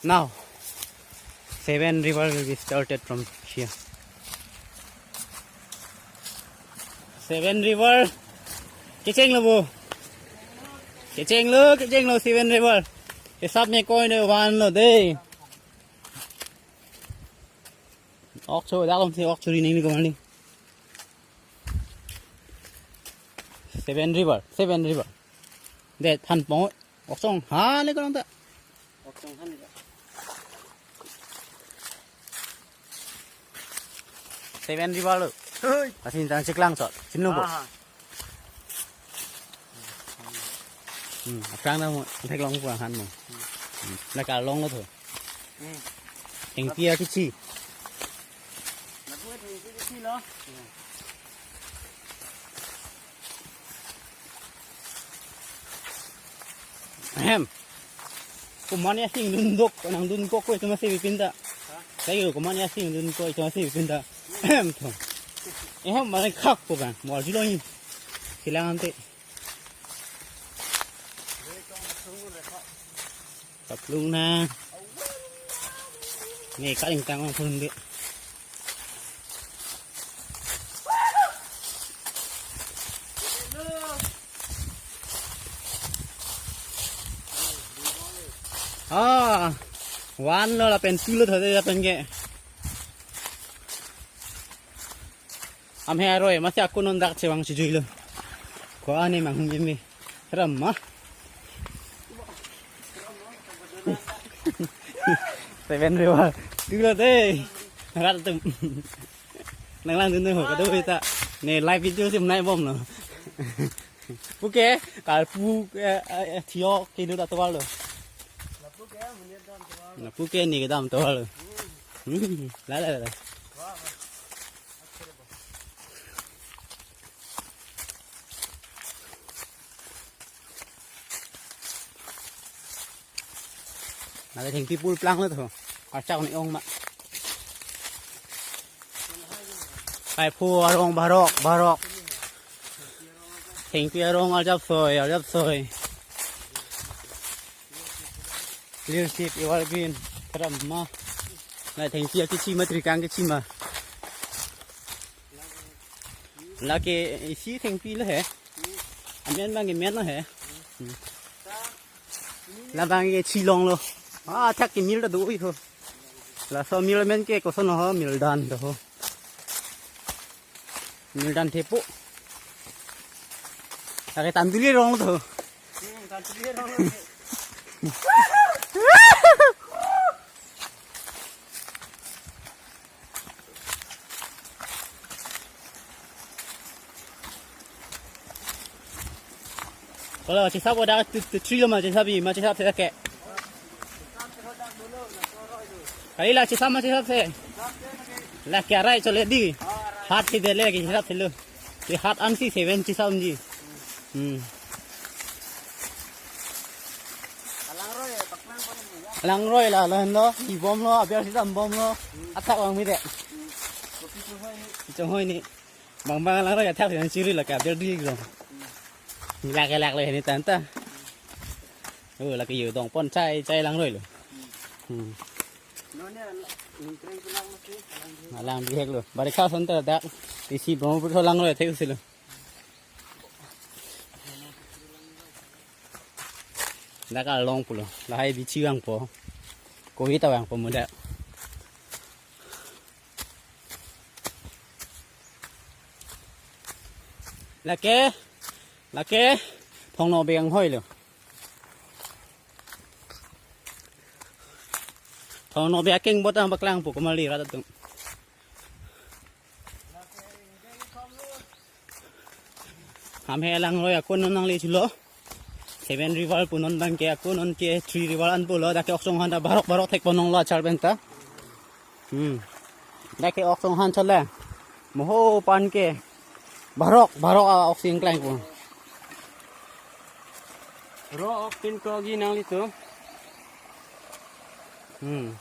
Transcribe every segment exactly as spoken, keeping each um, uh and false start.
Now, Seven River will be started from here. Seven River. Kechenglo bo. Kechenglo, kechenglo Seven River. Hisap me koi ne vanlo de. Ok cho, dak lom si ok chori nangli ko mali. Seven River, Seven River. De than pong. Ok chong ha le ko ta. Ok chong han le. Seven River lo. Hoi. Asin tang chiklang chot. Chinlo bo. Aha. Hmm, aphrang na mo, theklong pu ahan mo. Hmm, na kalong lo tho. Hmm. Thengpi akechi. Na pu thengpi akechi lo. Ahem. Komat asing dun dok, nangdun kok ko itum asi pipinta. Kayo komat asing dun ko itum asi pipinta. Ahem, tho. Ehem, mane khak ko bang. Mo arjulo ni. Silang ante. Kaplung na. Ne kaling tang ong phun de. Ah, vanlo lapen two lo thode lapen ke. Amhe aroi, masi akun non dak chevang chijui lo. Ko ane manghum eme. Ram ma. Seven River. Two lo de. Rat tum. Nanglang dun ho kado ita. Ne live video sim nai bom lo. Puke, kal pu, eh, eh, thiok kinu ta tovar lo. Na puke ni kedam tovar lo. Hmm, la, la, la. Nale thengpi pul plang lo tho. Kachak ni ong ma. Kaiphu arong barok, barok. Thengpi arong arjap soi, arjap soi. Leadership iwal bin. Karam ma. Na thengpi akechi ma, trikang kechi ma. Lake isi thengpi lo he. Amen bang ke men lo he. Hmm. Labang ke chilong lo. Ah, thak ke mil ta do oi ho. Laso mil men ke koson ho, mil dan do ho. Mil dan thepo. Lake tantuli rong lo tho. Hmm, tantuli rong lo. Kolo chisap oda tu, tu three lo ma chisap i, ma chisap se ke. Kali la chisap ma chisap se. La ke arai chole di. Hat si dele ke chisap se lo. Ke hat an si seven chisap ji. Hmm. Langroi la, la lo, ibom lo, aber si dam bom lo. Athak wang mi de. Chonghoi ni. Bang bang langroi athak yang chiri la ka aber di gro. Ni lak lak le ni tanta. Oh, lake yo dong pon chai chai langroi lo. Hmm. Alang bihek lo. Bari kha son ta dak. Isi Brahmaputra langroi thek si lo. Dak along pulo. Lahai bichi vangpo. Koi ta vangpo muda. Lake, lake, Thongno beng hoi lo. Thongno beng akeng bot ang paklang po ko mali rat atum. Hamhe langroi akun non nangli chulo. Seven River pu non bang ke akun non ke Three River an pulo, dak ke oksong han ta barok barok thek ponong lo achar benta. Hmm. Dak ke oksong han chole. Moho pan ke. Barok, barok a oksing kleng pu. Ro ok pin ko gi nanglitum. Hmm.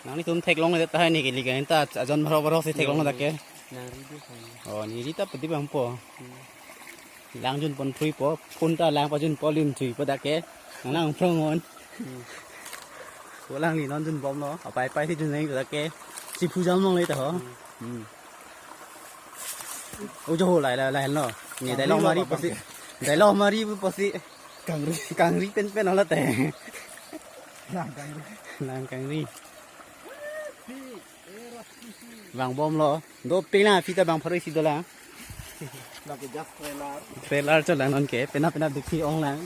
Nanglitum theklong le tahai ni ke liga ta ajon barok barok si theklong dak ke. Nang ri di kan. Oh, ni ri ta pedi bang po. Hmm. Lang jun pon thrui po, phun ta lang pajun po lim thrui po dak ke. Nang prong on. Hmm. Alangli non dunbomlo, apaipai si dun nang ta ke, si phu jam longle ta ho. Hmm. Hmm. O jo ho lai lai lai lo. Ne Kangri dai lo lo mari bang pusi. Dai lo mari pusi. Kangri. Kangri pen pen ala te. Lang kangri. Lang kangri. Vangbomlo. Dopik lang, aphi ta bang pharo isi dolang. Lake just trailer. Trailer cholang non ke, penap penap dikhi onglang.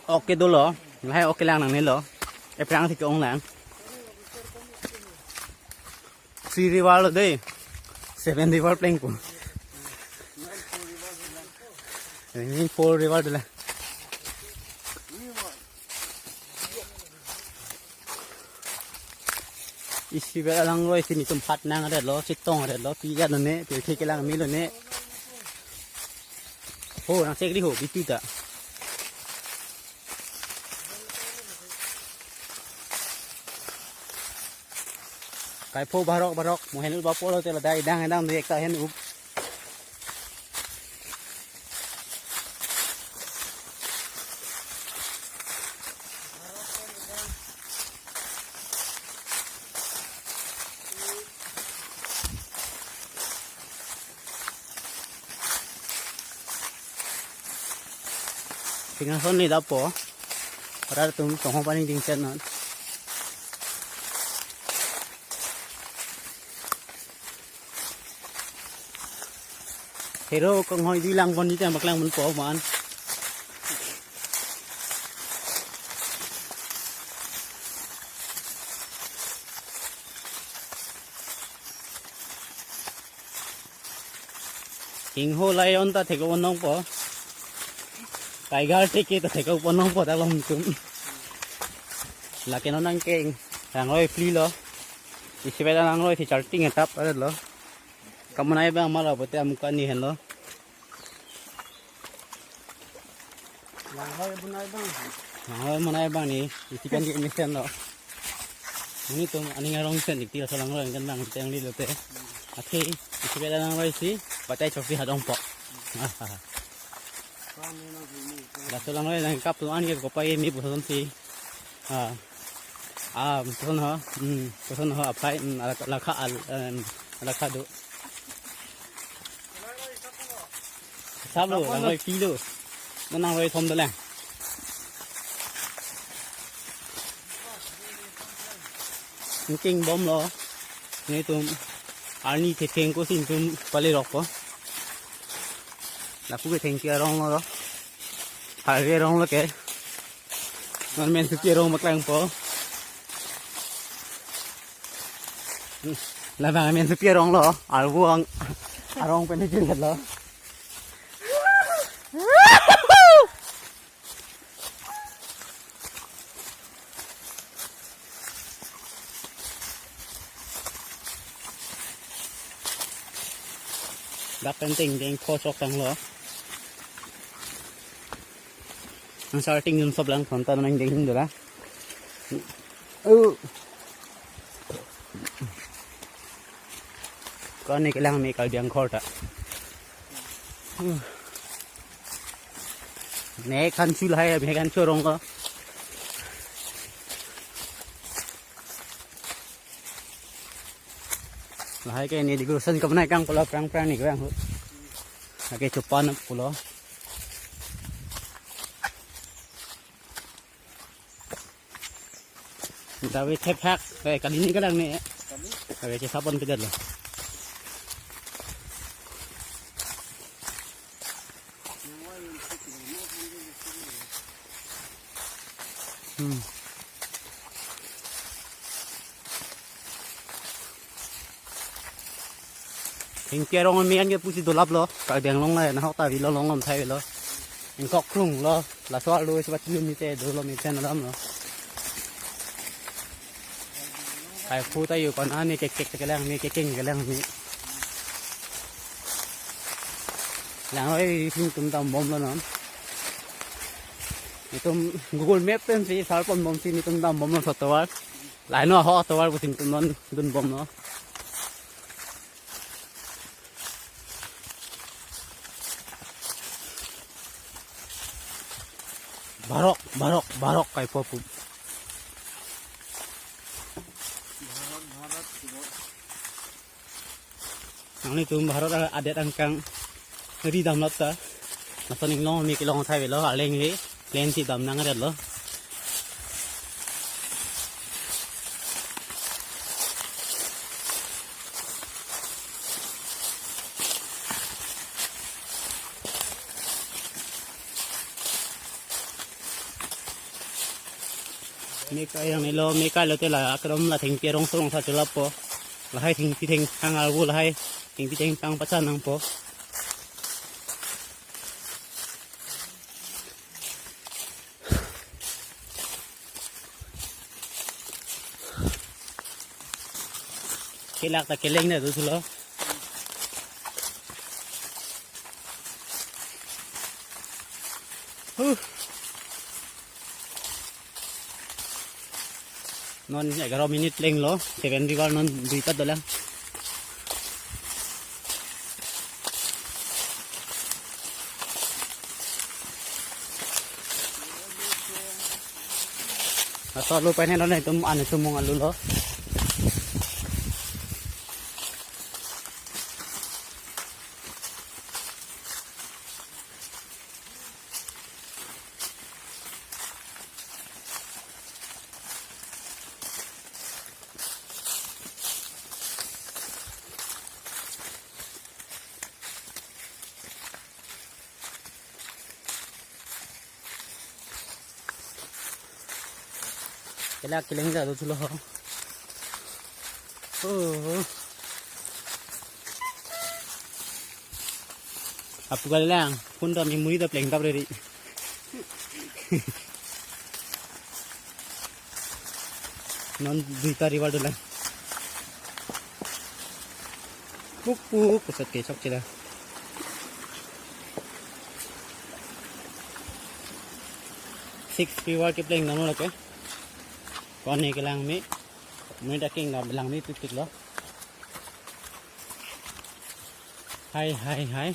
Ok ke dolo, lahai ok kelang nangnelo. Ephrang si ke-onglang. Three river lo dei. Seven river plengpo. Ini four river dolang. Isi bela langroi si netum phat nang aret lo, chetong aret lo, pi ya lo ne, pi thek kelang me lo ne. Ho, nang sekri ho, bitu ta. Kaipho barok barok, mo hen-up bapo lo te la dai dang dang dek ta hen-up. Singhason ni dapo. Rat atum tongho pani dingchet non. Hero konghoi dui lang pon di tem paklang pon po man. Singho lion ta thek-o nongpo. Tiger thek-ke ta thek-o nongpo ta long tum. Lake non nangkeng. Langroi phli lo. Isi bela langroi si charting etap aret lo. Kamonai bang mala bote amuka ni hen lo. Langroi bunai bang. Langroi monai bang ni, isi pen ke mesen lo. Netum aning arong sen dik tira so langroi kan bang teng li lote. Athe, isi pen langroi si, batai chok si hadong po. Laso langroi nangkap tu an ke kopai mi puson si. Ah. Ah, puson ho. Hmm, puson ho apai, hmm, alakha, alakha al, em, alakha do. Sab lo, langroi phli lo. Non langroi thom dolang. Nangkengbomlo. Netum arni thetheng ko si netum pale rokpo. Lapu ke thengpi arong lo. Harve arong lo ke. Non Mensupi arong maklangpo. Labang Mensupi arong lo. Arvo ang arong pen ijin lo. Dak pen teng teng pho chok tanglo. Ang starting yun sob lang thon ta nang ding dura. Oh. Ko ne kelang me Karbi Anglong ta. Ne kan chul hai, me kan chorong ko. Lahai ke ne decoration kamonai kang pulo prang prang ni kang. Lake chupan pulo. Dawe thephak, eh, kali ni kadang ni. Dawe ke sabon pedet lo. Hmm. Thengpi arong me an ke pusi dolap lo, Karbi Anglong la, nahok ta avelo, longlom thai avelo. Ingkok krung lo, laso arlo isi bat chilum mite dolo mite na dam lo. Kaipho ta yo kon ani kek kek kelang ni, kekeng kelang ni. Langroi si netum dambomlo non. Netum Google Map pen si search ponbom si netum dambomlo so tovar. Laino aho tovar pusi netum non dunbomlo. Bharok, bharok, bharok kaipo pu. Nanglitum Bharat adet angkang ri damlap ta. Lason inglong mi kelong thai avelo, arleng le plane si dam nangkok lo. Mekai yang nilo, mekai lote la akrom la thengpi arong surong sa chulappo. Lahai thengpi thengphang arvo lahai thengpi thengphang pachan nangpo. Kelak ta keleng na do thulo. Huh. Non egaroh minute lenglo, Seven River non dui pat dolang. Asolo pen non etum ane sumung alu lo. Kelak keleng ja do thulo ho. Oh. Apu kali lang, phone ta memory ta pleng tap riri. Non duita river dolang. Puk puk, pusat ke chok chila. Six river kepleng nang lake. Kone kelang me. Me ta king dam lang me tik tik lo. Hai, hai, hai.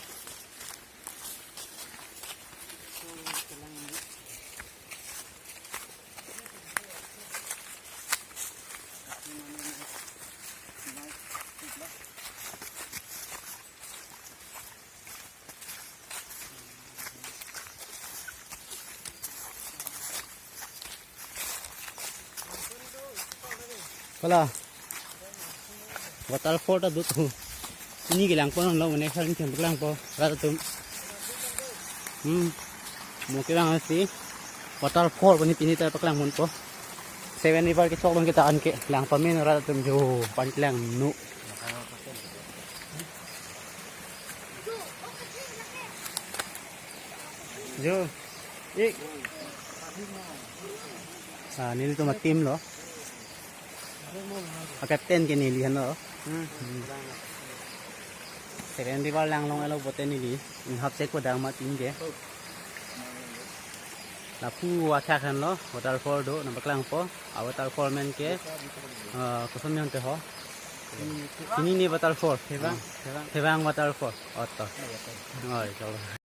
Pala. Waterfall ta dut hu. Ini kelang pon lo mane saling kem kelang po. Rat atum. Hmm. Mo kelang si waterfall pon pini ta paklang mon po. Seven River kechok lon kita an ke lang pamen rat atum jo pan kelang nu. Jo. Ik. Ah, nelitum a-team lo. A-captain ke neli henlo. Hmm. Seven River lang long alo bote neli. Inghap se kodang ma team ke. Lapu athak henlo, waterfall do, nang paklang po. A-waterfall men ke, ah, koson men te ho. Ini ne waterfall. Thevang, ah, Thevang. Thevang waterfall. Oto. Oi, coba.